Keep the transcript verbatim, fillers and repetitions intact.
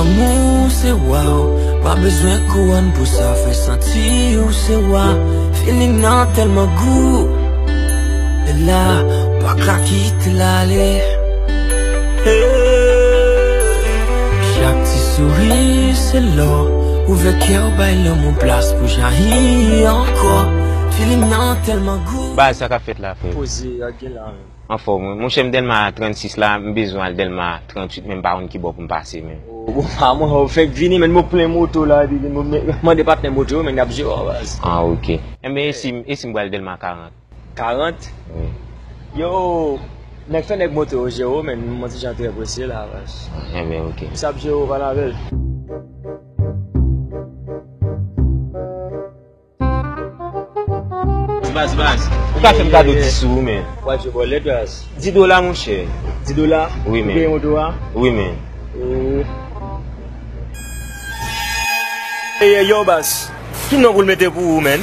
Lanmou se wa w, pa bezwen kouwòn pou sa fè santi w se wa. Feeling nan tèlman gou, e la, pa ka kite l ale. Hey. Chak ti souri se lò, ouvè kè w bay lanmou plas pou jayi ankò. Feeling nan tèlman gou. Baz, sa k ap fèt la, frè? Poze ak gen la menm. Anfòm, wi. Monchè, m Dèlma trannsis la, m bezwen al Dèlma trannwit, men m pa konn ki bò pou m pase, men. O, bon, pa mwen, ou fèk vini, men mwen plen moto la, epi m mande patnè moto yo, men y ap jere w, baz. Ah, ok. Enben, e si, e si m pral Dèlma karant? Karant? Wi. Yo, nèg fè nèg moto yo jere w, men mwen ti jan trè prese la, baz. Enben, ok. Sa ap jere w, pale avè l. Baz, baz. Ou ka fè m kado dis sou ou, men. W ap jwe bòlèt, baz. Dis dola, monchè. Dis dola? Wi, men. Ou peye moto a? Wi, men. Ey, yo, baz. Ki non pou l mete pou ou, men?